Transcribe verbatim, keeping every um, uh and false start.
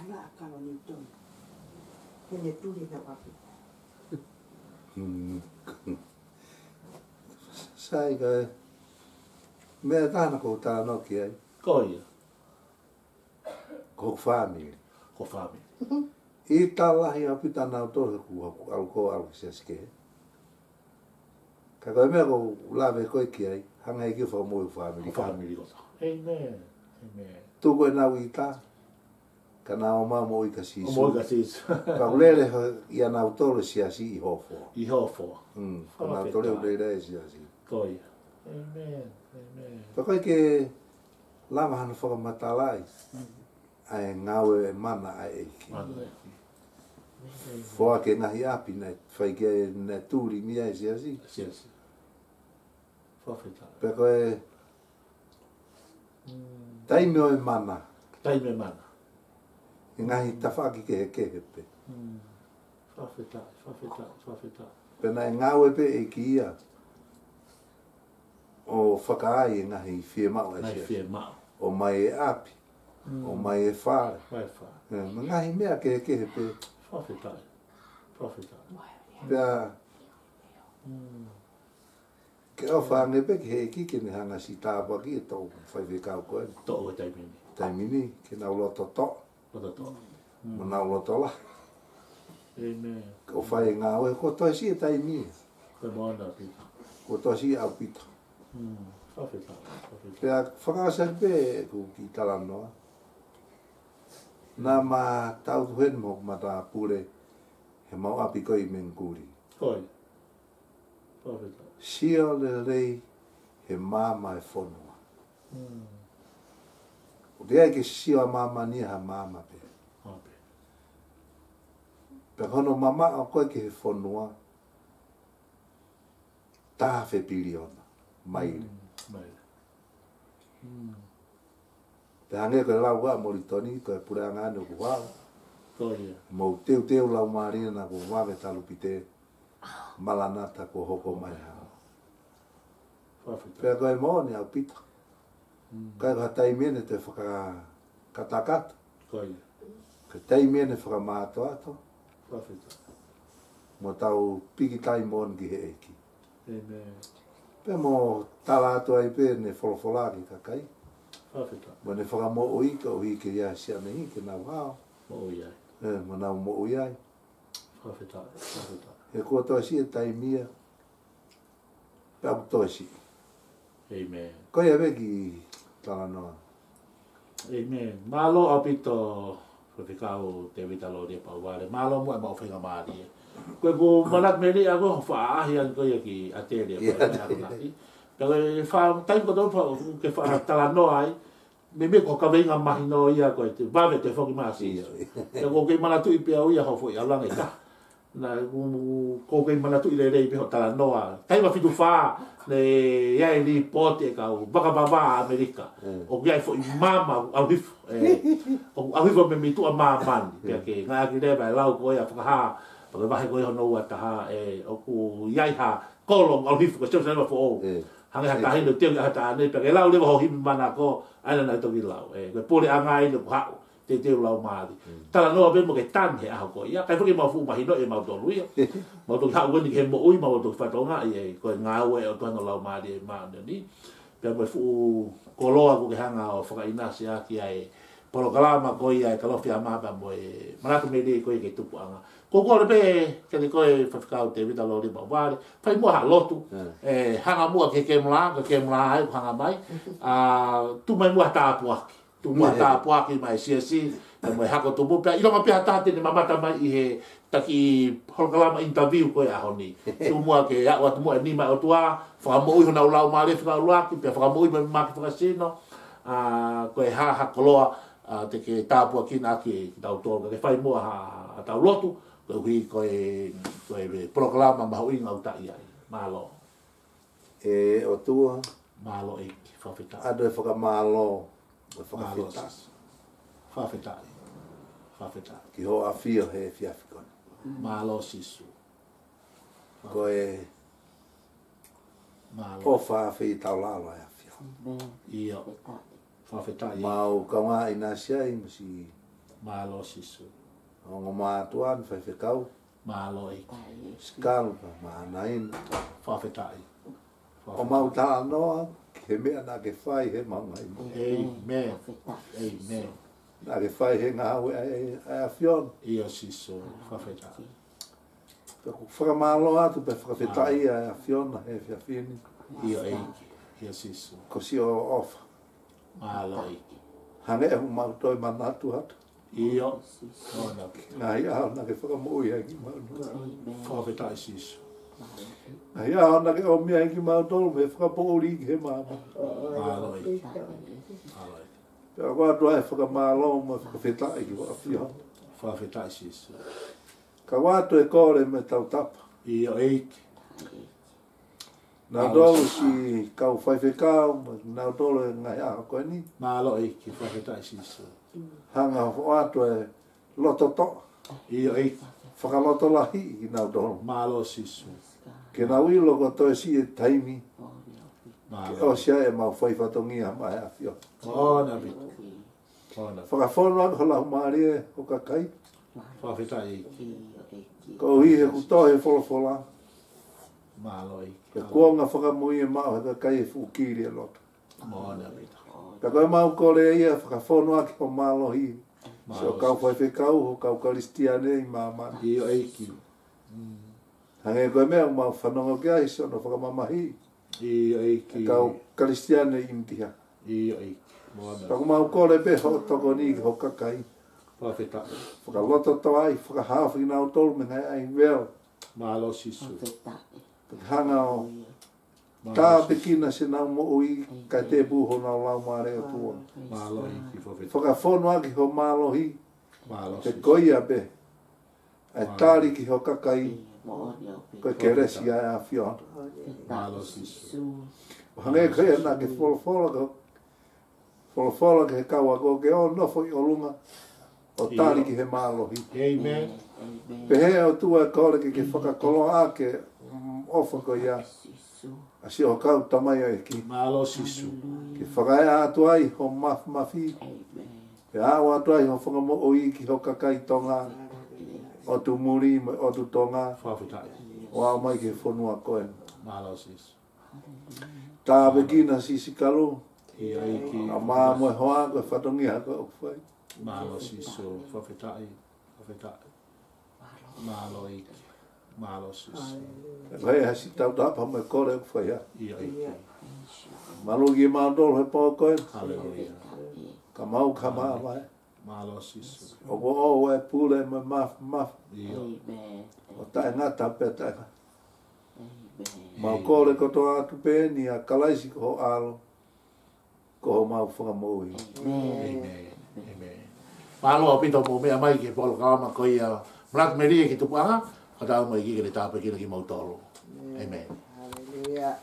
Laʻa kalo ni tonu. He ne tuli he wapi. Hmm. Sai ka e. Meʻa taha naʻa ku talanoa ki ai. Ko ia. Ko hoku fāmili. Ko fāmili. ʻIta lahi ʻaupito ʻanautolu he kuo, kuo ʻalu ko ʻalu ki siasi kehe. Ka ko e meʻa ʻoku ou lave ko ē ki ai, hanga ʻe he ʻEiki ʻo fakamoʻui hoku fāmili. Ko fāmili ko ē. Amen. Amen. Tuku ʻenau ʻita, ka nau ō mai ʻo moʻui kia Sīsū. ʻO moʻui kia Sīsū. Ka ʻoku lele ʻia nautolu e siasi ʻi Hofoa. ʻI Hofoa. Mm, ka nautolu ʻoku lele e siasi. Ko ia. Amen. Amen. Pea ko e ke lava hano fakamatalaʻi. Mm. ʻA e ngāue mana ʻa e ʻEiki. Mana ʻEiki. Foaki e ngaahi ʻapi naʻe fai ki ai naʻe tuli mei ai e siasi. Siasi. Fakafetaʻi. Pea ko e Mm. taimi ʻo e mana. Taimi ʻo e mana. E ngaahi tafaʻaki kehekehe pē. Mm. Fakafetaʻi, fakafetaʻi, fakafetaʻi. Pea naʻe ngāue pē e ʻEiki ia ʻo fakaai e ngaahi fiemaʻu ʻa e siasi. Ngaahi fiemaʻu. ʻOmai e ʻapi, Mm. ʻomai e fale. ʻOmai e fale. ʻE, mo e ngaahi meʻa kehekehe pē. Fakafetaʻi, fakafetaʻi. Pea Mm. ke ʻofa ange pē ki he ʻEiki ke ne hanga ʻo siʻi tāpuakiʻi e toʻu faifekau ko eni. Toʻu he taimi ni. Taimi ni, ke nau loto toʻa. Loto toʻa. Mm. Mo nau loto lahi. Amen. Ke ʻofa e ngāue, kuo toe siʻi e taimi. Ko e moana ʻaupito. Kuo toe siʻi ʻaupito. Mm. Fakafetaʻi, fakafetaʻi. Pea fakaʻosi pē ʻeku kiʻi talanoa. Naʻa ma tau tuʻu heni mo hoku matāpule he mau ʻapi ko ē ʻi Mengikuli. Ko ia. Fakafetaʻi. Sio lelei he maama e fonua. Mm. ʻOku ʻikai ke sio ʻa māmani ia ha maama pē. Maama pē. Pea ko hono mamaʻo ko ē ki he fonua, taha afe piliona maile. Mm, maile. Mm. Pea hangē ko e lau ʻa Molitoni, ko e puleʻanga ni ʻoku hao. Ko ia. Mou teuteu laumālie naʻa kuo vave talu pē te Malanata kuo hoko mai ha. Fakafetaʻi. Pea ko e moʻoni ʻaupito. Mm. ʻIkai ko ha taimi ʻeni te fakakatakata. Ko ia. Ko e taimi ʻeni fakamātoato. Fakafetaʻi. Mo tau pikitai moʻoni ki he ʻEiki. Amen. Pea mo tala atu ai pē ʻene folofola ki he kakai. Fakafetaʻi. Mo ʻene fakamoʻui koeʻuhi ke ʻi ai siʻa meʻa ke nau hao. Moʻui ai. ʻE, mo nau moʻui ai. Fakafetaʻi, fakafetaʻi. He kuo toe siʻi e taimi ia. Pea ʻoku toe siʻi. Amen. Ko ia pē kiʻi talanoa. Amen. Mālō ʻaupito Faifekau Tēvita Lōlie Pauvale. Mālō muʻa e maʻu faingamālie. Ko ʻeku manatu melie ʻaʻaku ʻoku faʻa ʻaʻahi ange ko ia ki ʻAtelea. Ia. Ko e meʻa ko ē naʻe. Pea ko e faʻa taimi ko ē ʻoku ke faʻa talanoa ai. Meimei ko e kaveinga mahino ia ko e te vave te foki mai ʻa Sīsū. Ia, ia. Pea ʻoku ou kei manatuʻi pē au ia hoʻo foʻi ʻalu ange ʻi tahi. Naʻa ku, ʻoku ou kei manatuʻi lelei pē hoʻo talanoa. Taimi fitu fā, naʻe ʻi ai e lipooti e kau vakavavā ʻa ʻAmelika. Mm. ʻOku ʻi ai e foʻi maama ʻoku ʻalu hifo. ʻE, ʻoku ʻalu hifo mei tuʻa māmani. Pea Mm. ke ngāueʻaki leva e lau ko ia ʻa Fakahā, pea ke vahe ko ia hono ua taha, ʻe, ʻoku ʻi ai ha kolo ʻoku ʻalu hifo ko Selūsalema Foʻou. Mm. Hangē ha Mm. taʻahine ʻoku teu ʻi ha taʻane, pea ke lau leva hoʻo himi manako, ʻa ia naʻa ke toki lau. ʻE, ko e puleʻanga ʻeni ʻoku haʻu. Teuteu laumālie. Mm. Talanoa pē mo ke tanu he ʻaho ko ia. ʻIkai foki ke mau fuʻu mahinoʻi ʻe mautolu ia. Mau toki haʻu eni ki he moʻui, mau toki fatongia ʻi he ko e ngāue ʻa e ʻOtua hono Laumālie Māʻoniʻoni. Pea mo e fuʻu koloa ʻoku ke hanga ʻo fakaʻinasi ʻaki ʻa e polokalama ko ia ʻa e Kalofi ʻa Mā pea mo e manatu melie ko ia ki he tupuʻanga. ʻOku ou kole pē kiate koe Faifekau Tēvita Lōlie Pauvale. Fai muʻa ha lotu. Mm. ʻE, hanga muʻa ki he kemela, ko e kemela ʻoku hanga mai. ʻA, tuku mai muʻa ha tāpuaki. Tuku muʻa ha tāpuaki mai siasi, pea mo e hako tupu, pea ʻilonga pē ha taha te ne mamata mai ʻi he taki polokalama interview ko e ʻaho ni. Tuku muʻa ke aʻu atu muʻa e nima ʻo e ʻOtua, fakamoʻui honau laumālie fika ʻuluaki, pea fakamoʻui mai maki fakasino, ʻa, ko e hā ha koloa, ʻa, te ke tāpuakiʻi ʻaki kitautolu, ka ke fai muʻa ha, ha tau lotu, koeʻuhi ko e, ko e polokalama mahuʻinga ʻoku ta ʻi ai. Mālō. ʻE ʻOtua. Mālō ʻEiki, fakafetaʻi. ʻAdu e fakamālō, e Mālō fakafetaʻi. Sīsū. Fakafetaʻi. Fakafetaʻi. Ki hoʻo ʻafio he efiafi ko eni. Mālō Sīsū. Ko e Mālō. ʻOfa fetaulalo e ʻafio. ʻIo. Fakafetaʻi. Mau kaungā ʻinasi ai mo siʻi Mālō Sīsū. Ongo mātuʻa ni, faifekau. Mālō ʻEiki. Sikalu ka mānaina. Fakafetaʻi. ʻO mau talanoa ki he meʻa naʻa ke fai he maungai mo. ʻĒmeni. ʻĒmeni. Naʻa ke fai he ngāue ʻa e, ʻa e ʻAfiona. ʻIo Sīsū. Fakafetaʻi. Pea ʻoku ou fakamālō atu pea fakafetaʻi ʻa e ʻAfiona he efiafi ni. ʻIo ʻEiki. ʻIo Sīsū. Ko siʻo ʻofa. Mālō ʻEiki. Hangē ʻoku mau toe manatu atu. ʻIo. ʻOna. Ngaahi ʻaho naʻa ke fakamoʻui ai kimautolu. Fakafetaʻi Sīsū. Ngaahi ʻaho naʻa ke ʻomi ai kimautolu mei he fakapoʻuli ki he māmani. Mālō ʻEiki. Mālō ʻEiki. Pea ʻoku ʻoatu ai e fakamālō mo e fakafetaʻi ki he ʻAfiona. Fakafetaʻi Sīsū. Ka ʻoatu e kole mo e tautapa. ʻIo ʻEiki. Nautolu siʻi kau faifekau, mo nautolu he ngaahi ʻaho ko eni. Mālō ʻEiki, fakafetaʻi Sīsū. Hanga ʻo ʻoatu e loto toʻa. ʻIo ʻEiki. Fakalotolahiʻi kinautolu. Mālō Sīsū. Ke nau ʻilo kuo toe siʻi e taimi. Mālō. Ke ʻosi ai ʻemau fai fatongia maʻa e ʻAfiona. ʻOna ʻaupito. ʻOna. Fakafonu ʻaki ho Laumālie ho kakai. Fakafetaʻi. Koeʻuhi he ʻoku tohi he folofola. Mālō ʻEiki. He kuonga fakamui ʻe maʻu he kakai he fuʻu kili e loto. ʻOna ʻaupito. Pea ko ʻemau kole ia fakafonu ʻaki ho mālohi. Mālō. Siʻo kau faifekau, ho kau Kalisitiane ʻi māmani. ʻIo ʻEiki. Mm. Hangē ko e meʻa ʻoku mau fanongo ki ai, siʻono fakamamahiʻi. ʻIo ʻEiki. Kau Kalisitiane ʻInitia. ʻIo ʻEiki. ʻOna. Pea ʻoku mau kole pē hoʻo tokoni ki ho kakai. Fakafetaʻi. Fakalototoʻa ai, fakahaofi kinautolu mei he ngaahi ʻaivel. Mālō Sīsū. Fakafetaʻi. Pea hanga ʻo tāpuekina siʻenau moʻui, kae tēpū honau laumālie ʻOtua. Mālō ʻEiki, fakafetaʻi. Fakafonu ʻaki ho mālohi. Mālō Sīsū. He ko ia pē ʻa e tali ki ho kakai, ko e kelesi ʻa e ʻAfiona. Mālō Sīsū. ʻO hangē ko ia naʻa ke folofola ko, folofola ki he kau ako ke ō ʻo nofo ʻi ʻolunga ʻo tali ki he mālohi. ʻĒmeni. Pehē ʻOtua ʻoku ou kole ke ke fakakoloa ʻaki e, mm, ʻofa ko ia ʻa siʻo kau tamaioʻeiki. Mālō Sīsū. Ke fakaeʻa atu ai ho mafimafi. ʻĒmeni. Ke aʻu atu ai ho fakamoʻui ki ho kakai Tonga, ʻotu muli mo e ʻotu Tonga. Fakafetaʻi. ʻO aʻu mai ki he fonua ko eni. Mālō Sīsū. Tāpuekina siʻi Sikalu. ʻIo ʻEiki. ʻA e mā mo e hoa ko e fatongia ko ē ʻoku fai. Mālō Sīsū. Fakafetaʻi. Fakafetaʻi. Mālō ʻEiki. Mālō Sīsū. Ko e hā siʻi tautapa mo e kole ʻoku fai ai. ʻIo ʻEiki. Malu kimautolu he pō ko ē. Haleluia. Ka mau ka māvae. Mālō Sīsū. ʻOku ʻoʻou e pule mo e mafimafi. ʻIo. ʻO taʻengata pea taʻengata. Mau kole kotoa atu pē ni ʻia Kalaisi ko ho ʻAlo, ko homau Fakamoʻui. ʻĒmeni. ʻĒmeni. Mālō ʻaupito hoʻomou meʻa mai ki he polokalama ko ia Manatu Melie ki Tupuʻanga, ka tau mai ki he tāpuekina kimoutolu. ʻĒmeni. Haleluia.